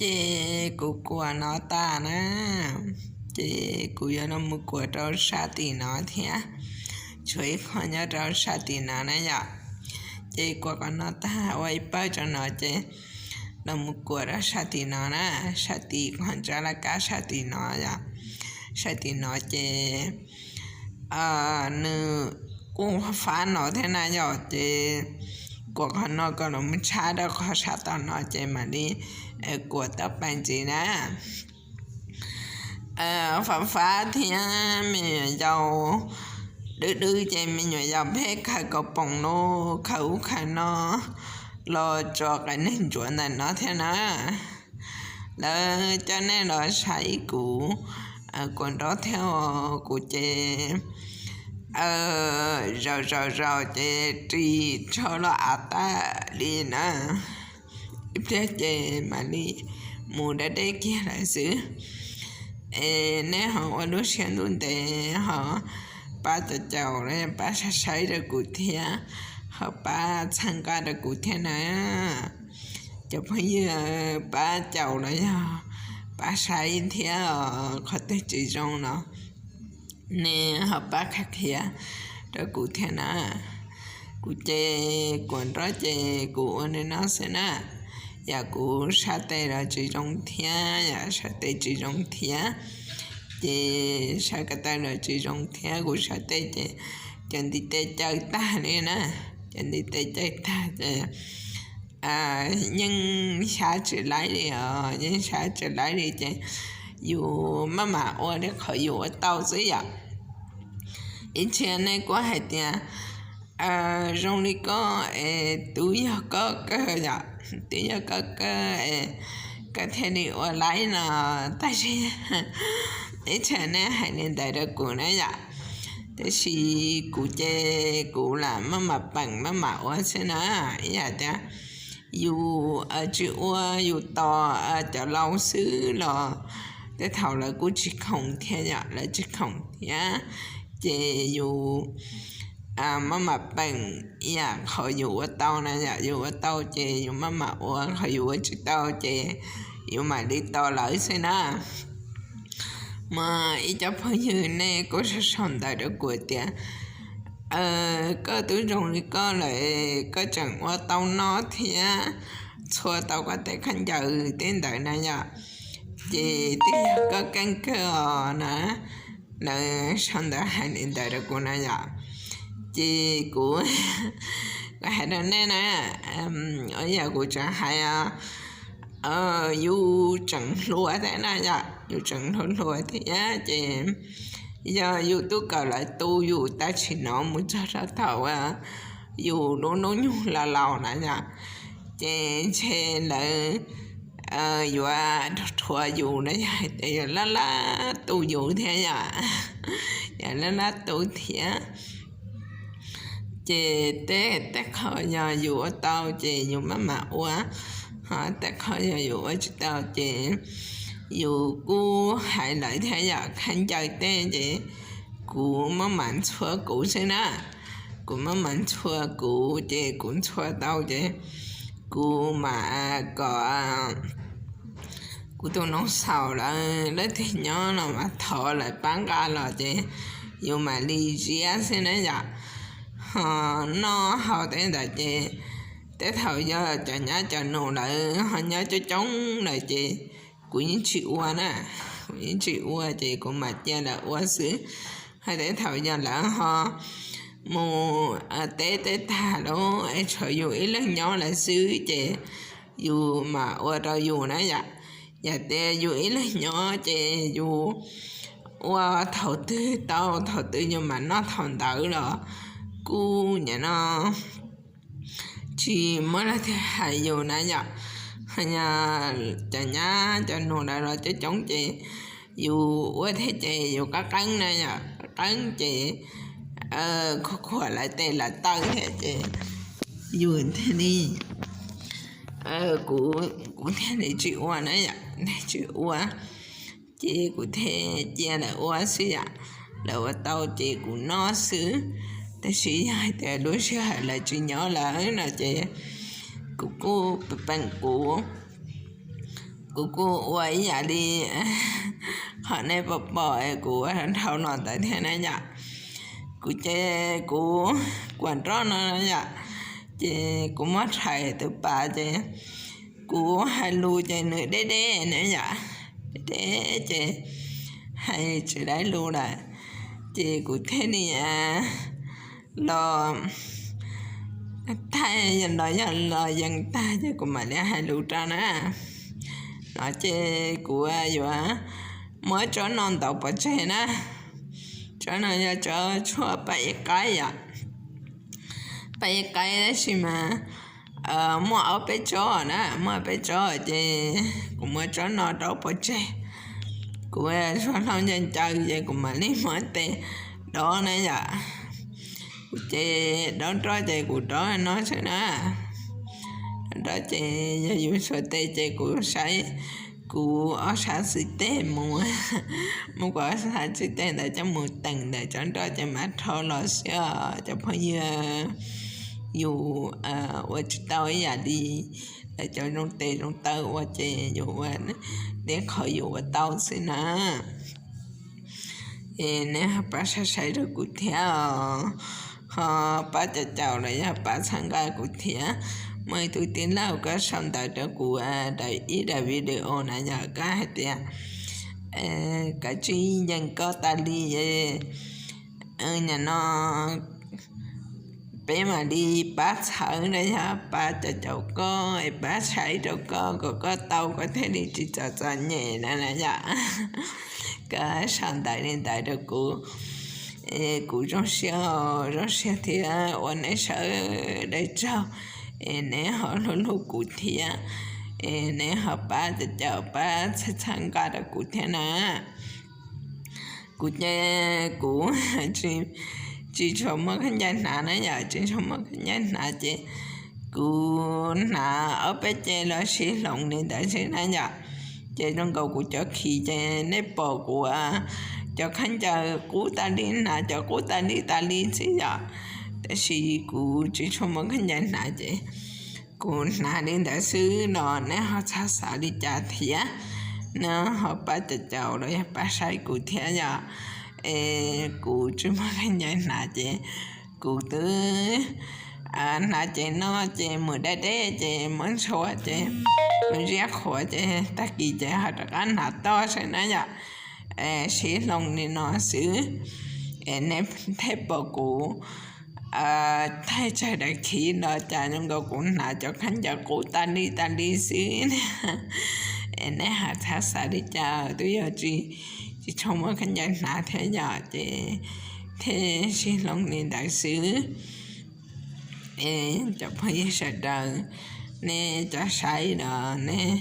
Ces kuv kuam no tas na, ces kuv yuav los mus kuam rau sab tim no thiab, tshuav ib qho nyob rau sab tim no na yom. Ces kuam qhov no tag ua ib pawg rau no ces los mus kuam rau sab tim no na, sab tim qhov ntsab laj kab sab tim no yom. Sab tim no ces nws kuj fab no thiab na yom, ces kuam qhov no kom los mus tshab rau qhov sab tom no ces mam li kuam tau pais ntxiv na. Fab fab thiab me nyuam yaus dwb dwb ces me nyuam yaus pheej khaws kaus poom los khaws ub khaws no los tso qias neeg ntsuav ntawm no thiab na. Lawv coj nej los saib kuv kuam nrob thiab os, kuv ces zaum zaum zaum ces ris tsho los av tag li na. Ib pliag ces mam li mus da dej kiag lawm xwb. Es nej ho ua lub siab ntuj ntev ho pab caum caum, pab saib saib rau kuv thiab, ho pab txhawb nqa rau kuv thiab na. Cov phooj ywg pab caum los yog pab saib thiab, qhov twg tsis zoo los nej ho pab qhia qhia rau kuv thiab na. Kuv ces kuam nrob ces kuv ua li no xwb na. Yam kuv sab tes los tsis zoo thiab, yam sab tes tsis zoo thiab, ces sab ko taw los tsis zoo thiab, kuv sab tes ces cov ntiv tes caws tag li na, cov ntiv tes caws tag ces yeej xyab tsis laib li os, yeej xyab tsis laib li ces yus maj mam ua li qhov yus ua tau xwb yom. Ib txhia nej kuj hais tias zoo li koj es twb yog koj kawg yom, twb yog koj kawg es koj thiaj li ua laib no, tab sis ib txhia nej hais li ntawd rau kuv na yom. Tab sis kuv ces kuv lam maj mam peem maj mam ua xwb na. Ib yam tias yus tsis ua yus tos cov laus xwb los tej thaum lawv kuj tsis khoom thiab yom, lawv tsis khoom thiab. Ces yus maj mam peem ib yam qhov yus ua tau na yom, yus ua tau ces yus maj mam ua, qhov yus ua tsis tau ces yus mam li tos lawv xwb na. Mas ib co phooj ywg nej kuj sau sau ntawv rau kuv tias koj twb zoo li koj lawm, koj tseem ua tau noj thiab txhua tau koj tej khaub ncaws tej ntawd na yom, ces twb yog koj keej kawg os na. Lawv sau ntawv hais li ntawd rau kuv na yom. Ces kuv hais rau nej na, yam kuv tseem hais, yus tseem hluas thiab na yom, yus tseem hluas hluas thiab ces yog yus tub kawm lawv tu yus tam sim no mus txog rau thaum yus lub hnub nyoog laus laus na yom, ces ntshe lawv yuav rhuav yus na yom, ces yuav laj laj tu yus thiab yom, yuav laj laj tu thiab. Ces tej qho yog yus ua tau ces yus maj mam ua, ho tej qho yog yus ua tsis tau ces yus kuj hais lawv thiab yom, khaub ncaws tej ces kuv maj mam ntxhua kuv xwb na. Kuv maj mam ntxhua kuv ces kuv ntxhua tau ces kuv mam kom kuv tus noov xaus lawv leej twg nyob los mas thov lawv pab nqa los ces yus mam li ziab xwb na yom. Ho noj haus tej ntawd ces tej thaum yog cov nyab cov nus lawv ho nyob coob coob lawm ces kuv yeej tsis ua na, kuv yeej tsis ua ces kuv mam cia lawv ua xwb. Ho tej thaum yog lawv ho mus teb tej tag lawm es tshuav yus ib leeg nyob lawm xwb ces yus mam ua rau yus na yom. Yam tias yus ib leeg nyob ces yus ua thaum twg tau thaum twg yus mam noj thaum ntawd los kuj nim no tsis muaj leej twg hais yus na yom. Ho yog cov nyab cov nus lawv los coob coob ces yus ua thiab ces yus qab qeeb na yom, qab qeeb ces khuam khuam lawv tes lawv taw thiab ces yus thiaj li, kuv, kuv thiaj li tsis ua na yom, thiaj tsis ua. Ces kuv thiaj cia lawv ua xwb yom, lawv ua tau ces kuv noj xwb. Tab sis yog hais tias lub sij hawm lawv tsis nyob lawm no ces kuv kuj peem kuv Kuv kuj ua ib yam li qhov nej pom pom kuv ua dhau los ntawd thiab na yom. Kuv ces kuv kuam nroj no yom, ces kuv muab rhais tus pas ces kuv hais lus ces nws deb deb na yom, deb deb ces hais tsis dai lus lawm, ces kuv thiaj li los thaij los yog los yees tag ces kuv mam li hais lus rau na. No ces kuv yuav muab tsob no ntov pov tseg na. Tsob no yog tsob tshuaj paj ib qaib yom. Paj ib qaib tab sis mas muaj ob peb tsob na, muaj peb tsob ces kuv muab tsob no rau pov tseg. Kuv zuag hlau ncaws ncaws ces kuv mam li muab tes dob na yom. Kuv ces dob nroj ces kuv dob no xwb na. Dob nroj ces yog yus xuas tes ces kuv saib kuv ob sab xwb tes mus, muab kuv ob sab xwb tes ntawd coj mus teem ntawm tsob nroj ces mam rho los xwb os cov phooj ywg. Yus ua tsis tau ib yam li lawv cov zoo tes zoo taw ua ces yus ua li qhov yus ua tau xwb na. Es neb ho pab saib saib rau kuv thiab os, ho pab caum caum los yog pab txhawb nqa kuv thiab. Muaj ib tug tij laug koj sau ntawv rau kuv ib daim video na yog koj hais tias kav tsij yees koj tas li, nim no peb mam li pab txhawb na yog pab caum caum koj es pab saib rau koj kom koj tau koj thiaj li tsis txom txom nyem na na yom. Koj sau ntawv li ntawd rau kuv, es kuv zoo siab, zoo siab thiab ua neb sawv daws tsaug, es neb ho hlub hlub kuv thiab, es neb ho pab caum caum pab txhawb txhawb nqa rau kuv thiab na. Kuv ces kuv tsis tshua muaj khaub ncaws hnav na yom, tsis tshua muaj khaub ncaws hnav ces kuv hnav ob peb ce los siv hloov li ntawd xwb na yom. Ces zoo nkaus kuv cov khiv ces nej pom kuv cov khaub ncaws qub tas li, hnav cov qub tas li tas li xwb yom. Tab sis kuv tsis tshua muaj khaub ncaws hnav ces kuv hnav li ntawd xwb los neb ho txhob xav li cas thiab, neb ho pab caum caum los yog pab saib kuv thiab yom. Es kuv tsis muaj khaub ncaws hnav ces kuv twb hnav ces noj ces mus dab deb ces muab ntxhua ces mus ziab qhuav ces tag kis ces ho rov qab hnav toj xwb na yom. Siv hloov li no xwb, es neb thiaj pom kuv thaij tsawg daim khiv los cas zoo nkaus kuv hnav cov khaub ncaws qub tas li tas li xwb. Es neb ho txhob xav li cas, twb yog tsis tshua muaj khaub ncaws hnav thiab yom, ces thiaj siv hloov li ntawd xwb. Es cov phooj ywg sawv daws, nej cov saib los neb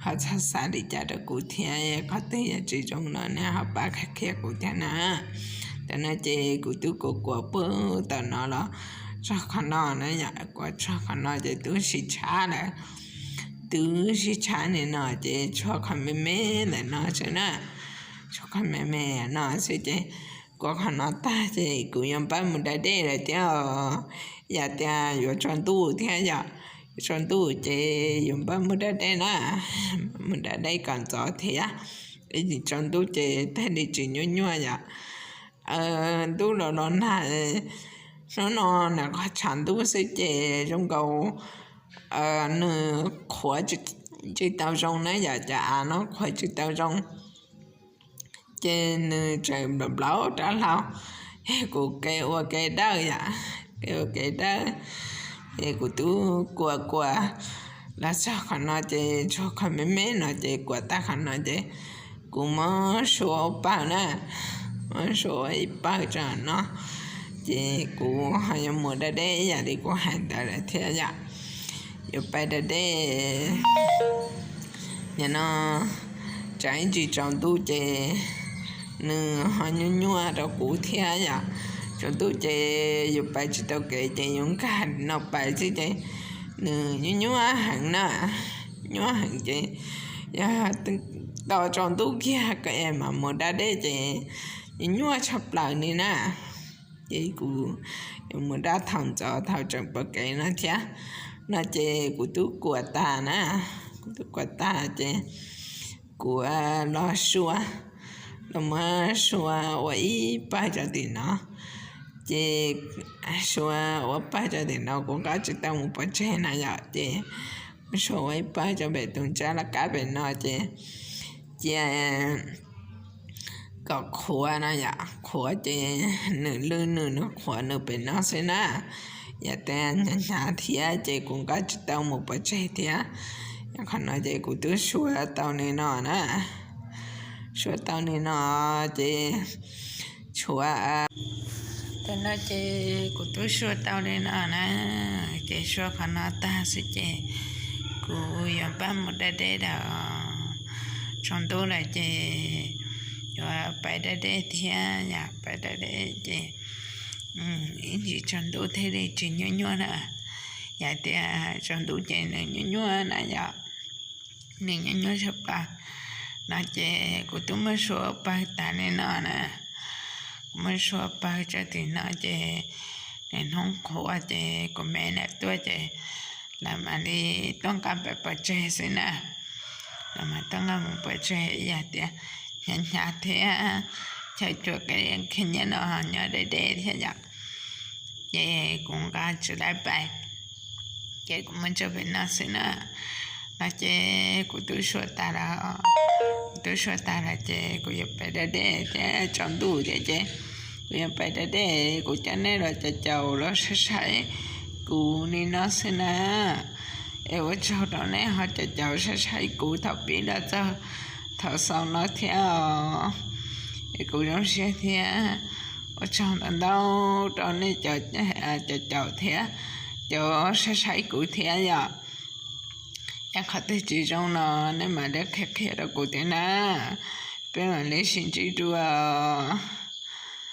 ho txhob xav li cas rau kuv thiab, qhov twg yog tsis zoo los neb ho pab qhia kuv thiab na. Tam no ces kuv twb kuav kuav puag tom no los txog qhov no na yom, kuav txog qhov no ces twb sib tshab lawm, twb sib tshab li no ces tshuav qhov me me ntawm no xwb na, tshuav qhov me me no xwb ces kuav qhov no tag ces kuv yuav npaj mus da dej lawm thiab os. Yam tias yuav tsaus ntuj thiab yom, yuav tsaus ntuj ces yuav npaj mus da dej na, mus da dej kom ntxov thiab, tsaus ntuj ces thiaj li tsis nyuaj nyuaj yom. Ntuj los los nag, hnub no nws qhov tshav ntuj xwb ces zoo nkaus nws qhuav tsis tau zoo na yom, cov av no qhuav tsis tau zoo. Ces nws tseem nplaum nplaum rab hlau, kuv kev ua kev dawj yom, kev ua kev dawj, ces kuv twb kuav kuav los txog qhov no ces tshuav qhov me me no ces kuav tag qhov no ces kuv muab suav ua pawg na, muab suav ua ib pawg tso no, ces kuv ho yuav mus da dej ib yam li kuv hais ntawd lawm thiab yom. Yuav pais da dej, nim no tsam ib ntsis tsaus ntuj ces nws ho nyuaj nyuaj rau kuv thiab yom. Tsaus ntuj ces yus pais tsis tau kev ces yus nkag no pais xwb ces nws nyuaj nyuaj heev na, nyuaj heev ces yog tau tsaus ntuj kiag mam mus da dej ces nyuaj tshaj plaws li na. Ces kuv yuav mus da thaum ntxov thaum tseem pom kev no thiab. No ces kuv twb kuav tag na, kuv twb kuav tag ces kuv los sua, los muab sua ua ib pawg rau tim no. Ces sua ua pawg rau tim no, kuv nqa tsis tau mus pov tseg na yom, ces sua ua ib pawg rau pem tus ntsab laj kab pem no ces cia kom qhuav no yom, qhuav ces nws lwj nws, nws qhuav nws pem no xwb na. Yog tias hnyav hnyav thiab ces kuv nqa tsis tau mus pov tseg thiab. Qhov no ces kuv twb sua tau li no na, sua tau li no ces tshuav, tam no ces kuv twb sua tau li no na, ces sua qhov no tag xwb ces kuv yuav pab mus da dej lawm. Tsaus ntuj lawm ces yuav pais da dej thiab yom, pais da dej ces ib ntsis tsaus ntuj thiaj li tsis nyuaj nyuaj na. Yog tias tsaus ntuj ces nws nyuaj nyuaj na yom, nws nyuaj nyuaj tshaj plaws. No ces kuv twb muab sua pawg tas li no na, kuv muab sua pawg rau tim no ces nws hnub qhuav ces kuv me lam tuaj ces lawv mam li tuaj nqa pais pov tseg xwb na. Lawv mam tuaj nqa mus pov tseg, yog tias hnyav hnyav thiab chaw cuam kev khiav nyiaj no nyob deb deb thiab yom, ces kuv nqa tsis tau pais, ces kuv muab tso pem no xwb na. No ces kuv twb sua tas lawm, kuv twb sua tas lawm ces kuv yuav pais da dej thiab, tsaus ntuj thiab ces kuv yuav pais da dej, kuv coj nej los caum caum los saib saib kuv li no xwb na. Es ua tsaug rau nej ho caum caum saib saib kuv thaum pib los txog thaum xaus no thiab os. Es kuv zoo siab thiab, ua tsaug ntau ntau rau nej cov caum caum thiab cov saib saib kuv thiab yom. Yog qhov twg tsis zoo no nej mam li qhia qhia rau kuv thiab na, peb mam li sib ntsib dua.